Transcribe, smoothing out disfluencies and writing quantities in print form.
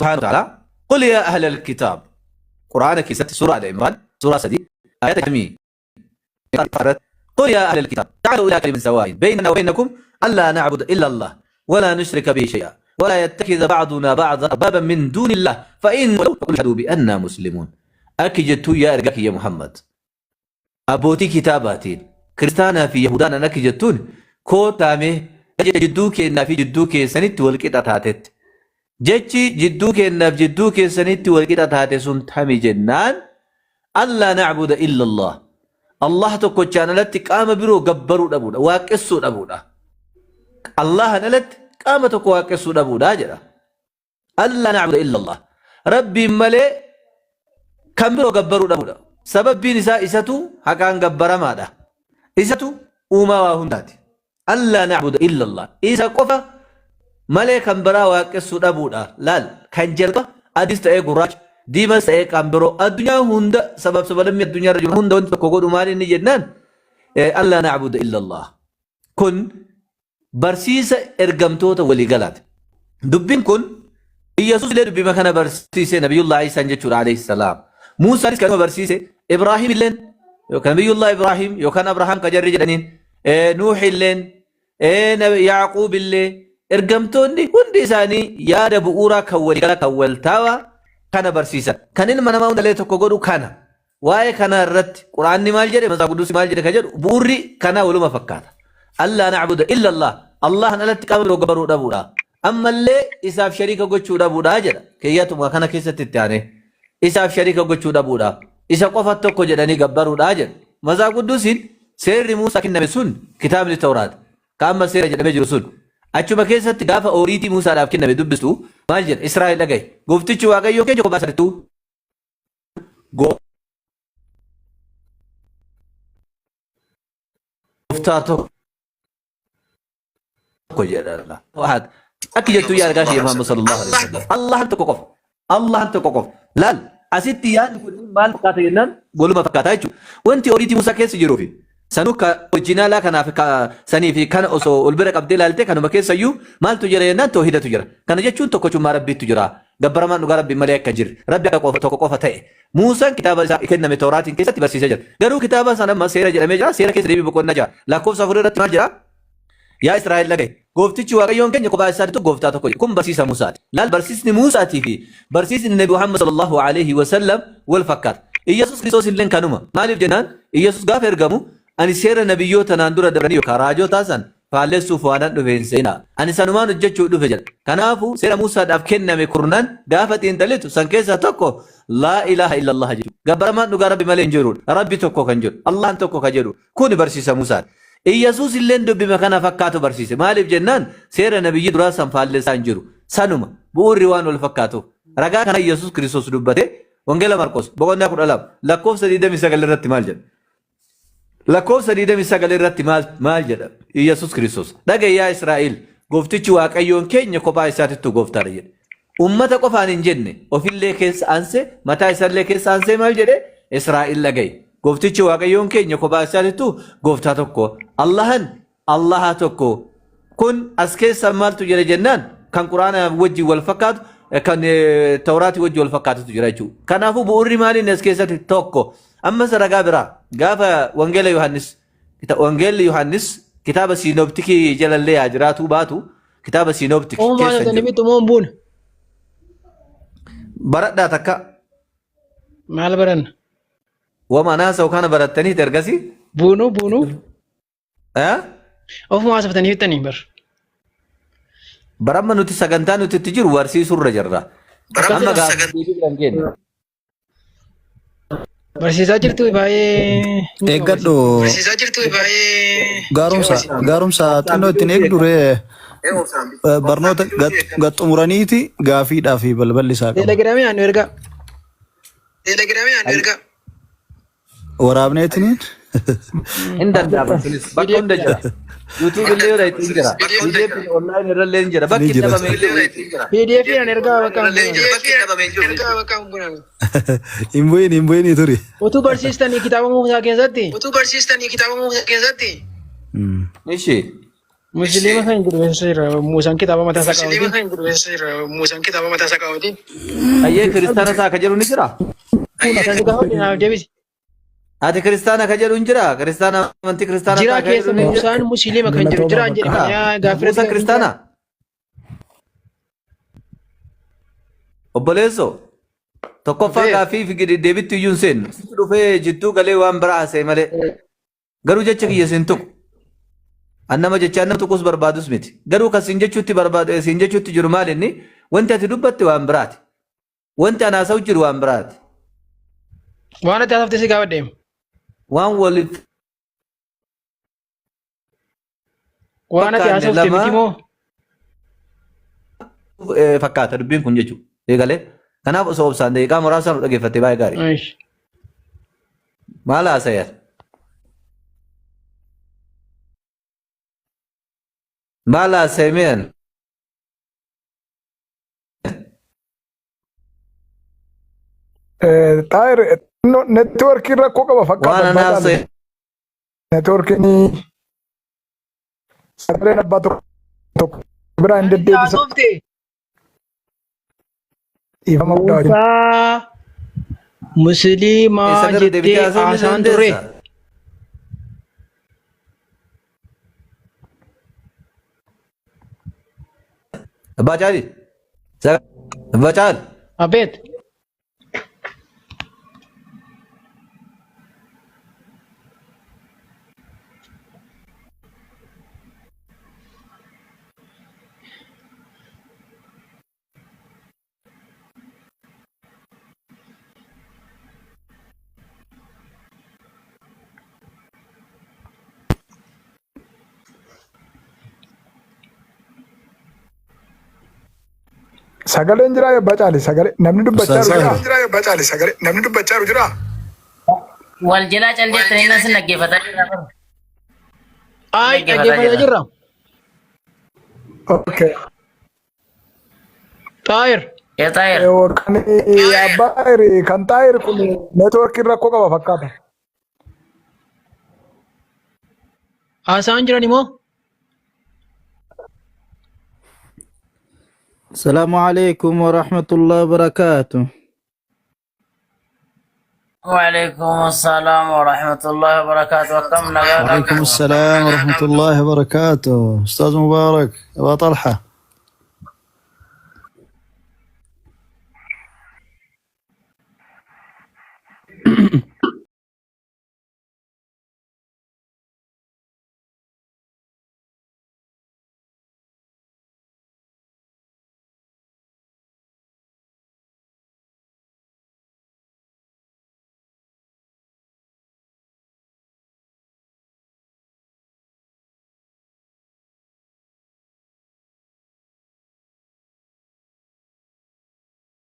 Subhaanahu wa ta'ala qul yaa ahlal kitaab Quraana keessatti suuraa Al-Imraan suuraa 3 ayata 60 irratti qul yaa ahlal kitaab ta'alu ilaa kalimatin sawaa'in baynana wa baynakum allaa na'buda illa Allah wa laa nushrika bihi shay'a wa laa yattakhidha ba'duna ba'dan arbaaban min duunillah fa in tawallaw faqul ishhaduu bi annaa muslimuun. Akki jettuu yaa ergaa kiyya Muhammad abbootii kitaabaatiin kiristaanaa fi yahudaanaan akki jettuun koottaa mee jecha jidduu keennaa fi jidduu keessanitti wal qixa taatetti jechi jidduu keennaaf jidduu keessanitti wal qixa taate sun tami jennaan allaa na'buda illa Allah Allah tokkochaan alatti qaama biroo gabbaruu dhabuudha waaqessuu dhabuudha Allahan alatti qaama tokko waaqessuu dhabuudha jedha. Allaa na'buda illa Allah. Rabbiin malee kan biroo gabbaruu dhabuudha. Sababbiin isaa isatu haqaan gabbaramaadha. Isatu uumaa waa hundaati. Allaa na'buda illa Allah. Isa qofa malee kan biraa waaqessuu dhabuudha. Laal kan jalqaba adiis ta'ee gurraacha, diimas ta'ee kan biroo addunyaa hunda sabab sabalammii addunyaa irra jiru hunda wanti tokko godhu maal inni jennaan allaa na'buda illa Allah. Kun barsiisa ergamtoota waliigalaati. Dubbiin kun Iyyasuus illee dubbima kana barsiise Nabiyullah Iisaan jechuudha alayhi salaam. Muusaanis kanuma barsiise Ibraahim illeen yookaan Nabiyullah Ibraahim yookaan Abrahaam ka jarri jedhaniin Nuuh illeen Yaaquub illee ergamtoonni hundi isaanii yaada bu'uuraa kan waliigala kan waltaawaa kana barsiisan. Kan ilma namaa hundallee tokko godhu kana. Waa'ee kanaa irratti Qur'aanni maal jedhe, Matsaaf Quddusi maal jedhe ka jedhu bu'uurri kanaa waluma fakkaata. Allaa na'buda illa Allah. Allahan alatti qaama biroo gabbaruu dhabuudha. Ammallee isaaf shariika gochuu dhabuudha jedha. Keeyyatuma kana keessatti itti aanee. Isaaf shariika gochuu dhabuudha. Isa qofa tokko jedhanii gabbaruudha jedha. Matsaaf Quddusiin seerri Muusaa kenname sun kitaabni Tawraat. Ka amma seera jedhamee jiru sun. Achuma keessatti gaafa ooriitii Muusaadhaaf kenname dubbistu maal jedha? Israa'el dhaga'i. Gooftichi Waaqayyoon keenya kophaa isaattuu Gooftaa tokko jedha. Ahad. Akki jettuu yaa ergaa kiyya Muhammad sallallahu alaihi wasallam. Allahan tokko qofa. Allahan tokko qofa. Laal asitti yaadni kun maal fakkaata jennaan goluma fakkaata jechuudha. Wanti oriitii Musaa keessa jiruu fi sanuu ka orijinaalaa kanaaf ka sanii fi kana osoo ol bira qabdee ilaalte kanuma keessayyuu maaltu jira jennaan toohidatu jira. Kana jechuun tokkochummaa Rabbiitu jira. Gabbaramaan dhugaa Rabbiin malee akka hin jirre, Rabbi akka qofa tokko qofa ta'e Muusaan kitaaba isaa kenname Tooraatiin keessatti barsiisee jira. Garuu kitaaba sana amma seera jedhamee jira. Seera keessa deebii boqonnaa 6 lakkoofsa 4 irratti maal jedha? Yaa Israa'el dhaga'i. Gooftichi Waaqayyoon keenya kophaa isaatti gooftaa tokko jedhe. Kun barsiisa Muusaati. Laal barsiisni Muusaatii fi barsiisni Nabi Muhammad sallallahu alaihi wasallam wal fakkaata. Iyyasuus Kiristoos illeen kanuma. Maaliif jennaan Iyyasuus gaafa ergamu ani seera nabiyyoota naan dura dabranii yookaan raajotaa san faallessuuf waanan dhufe hin se'inaa. Ani sanumaan hojjechuuf dhufe jedha. Kanaafuu seera Muusaadhaaf kenname kurnan gaafa xiinxalitu san keessaa tokko laa ilaaha illallah jechuudha. Gabbaramaan dhugaa Rabbi malee hin jirudha. Rabbi tokko kan jedhu, Allahan tokko kan jedhu kuni barsiisa Muusaati. Iyyasuus illeen dubbima kana fakkaatu barsiise. Maaliif jennaan seera nabiyyi duraa san faallessaa hin jiru. Sanuma bu'uurri waan wal fakkaatuuf. Ragaa kana Iyyasuus Kiristoos dubbate Wangeela Marqos boqonnaa 12 lakkoofsa 29 irratti maal jedha? Lakkoofsa 29 irratti maal maal jedha? Iyyasuus Kiristoos. Dhaga'i yaa Israa'el, gooftichi Waaqayyoon keenya kophaa isaatittu gooftaadha jedhe. Ummata qofaan hin jenne, ofillee keessa aansee, mataa isaallee keessa aansee maal jedhe? Israa'el dhaga'i. Gooftichi Waaqayyoon keenya kophaa isaatittu gooftaa tokko. Allahan Allaha tokko. Kun as keessa maaltu jira jennaan kan Quraana wajjin wal fakkaatu kan Tawraatii wajjin wal fakkaatutu jira jechuudha. Kanaafuu bu'uurri maali as keessatti tokko. Ammas ragaa biraa gaafa Wangeela Yohaannis Wangeelli Yohaannis kitaaba siinooptikii jalallee haa jiraatuu baatu kitaaba siinooptik Uumaa keessa hin jettanii jiru. bitu moo hin buune? Baradhaa takka Maal baranna? wama naasa'u kana barattaniit ergasii. Buunuu buunuu. Eh? Ofuma haasoftanii fixxanii bar. Baramma nuti sagantaa nuti itti jiru barsiisurra jirra. Amma Akkasidha. gaafa deebii bira hin geenye. Barsiisaa jirtu baay'ee. Eeggadhu gaarumsa gaarumsa xinnoo ittiin eegdu ree barnoota gad xumuraniiti gaafiidhaa fi balballi isaa qaba. Telegiraamii aan nu ergaa. Waraabneetiniin Hin danda'ama sunis bakka hunda jira. YouTube illee yoo ta'e jira. PDF online irra illee jira. ni Bakki jira. dhabame hin jiru. PDF aan ergaa bakka hin bunan. Hin bu'in hin bu'in turi. Utuu barsiistanii kitaaba Muusaa keessatti Ishi. Musliima kan jedhu eessa jira? Muusaan kitaaba mataa isaa qabatiin. Musliima kan jedhu eessa jira? Muusaan kitaaba mataa isaa qabatiin. Ayyee kiristaana isaa ka jedhu ni jira. Kan si gaafadhe naaf deebisi. Ati kiristaana ka jedhu hin jira. Kiristaana amantii kiristaana Jira isaa ka keessa jedhu ni jira. Muusaan musliima kan jedhu jira jedhe Ah, yaa gaaffii Muusaan kiristaana. Obboleessoo tokkoffaa Beek. gaaffii fi deebitti iyyuu hin seennu. Sitti dhufee jidduu galee waan biraa haasa'e malee. Garuu jecha kiyya sin tuqu. An nama jechaan nama tuquus barbaadus miti. Garuu kan sin jechuutti barbaadu sin jechuutti jiru maal inni wanti ati dubbatte waan biraati. Wanti an haasa'u jiru waan biraati. Waan ati haasofte si gaafadhe. Waan waliif Waan ati fakkaanne haasofte lama miti moo? fakkaata dubbiin kun jechuudha. Eegalee. Kanaaf osoo obsaan daqiiqaa muraasa nu dhaggeeffatte baay'ee gaarii. Aish. Maal haasayan? Maal haasayameen? Xaayir networkiin rakkoo qaba fakkaata Waan abbaa an caalu. haasa'e Networkiin sagaleen abbaa tokko tokko biraa hin deddeebisa. Haasofte. Dhiifama guddaa wajjin. Muusaa musliimaa Eessa gara deebitee jettee haasa'uu ni haasaan turre. dandeessa? Abbaa Caali. Abbaa Caali. Abeet. Sagaleen jiraa abbaa caali sagalee namni dubbachaa Ustaaz jiru jiraa. Saahir. Jiraa abbaa caali sagalee namni dubbachaa jiru jiraa. Wal jalaa cal jettanii nan sin dhaggeeffataa jirra bara. Ay, Dhaggeeffataa dhaggeeffataa jirra. jirra. Okay. Xaayir. Yaa Xaayir. Kan abbaa xaayir kan xaayir kun networkiin rakkoo qaba fakkaata. Haasaan jiran immoo. السلام عليكم ورحمة الله وبركاته. Waalaikum assalaam wa rahmatullahi wa barakaatu. Akkam nagaa وعليكم qabdu? السلام ورحمة الله وبركاته. أستاذ مبارك، أبا طلحة.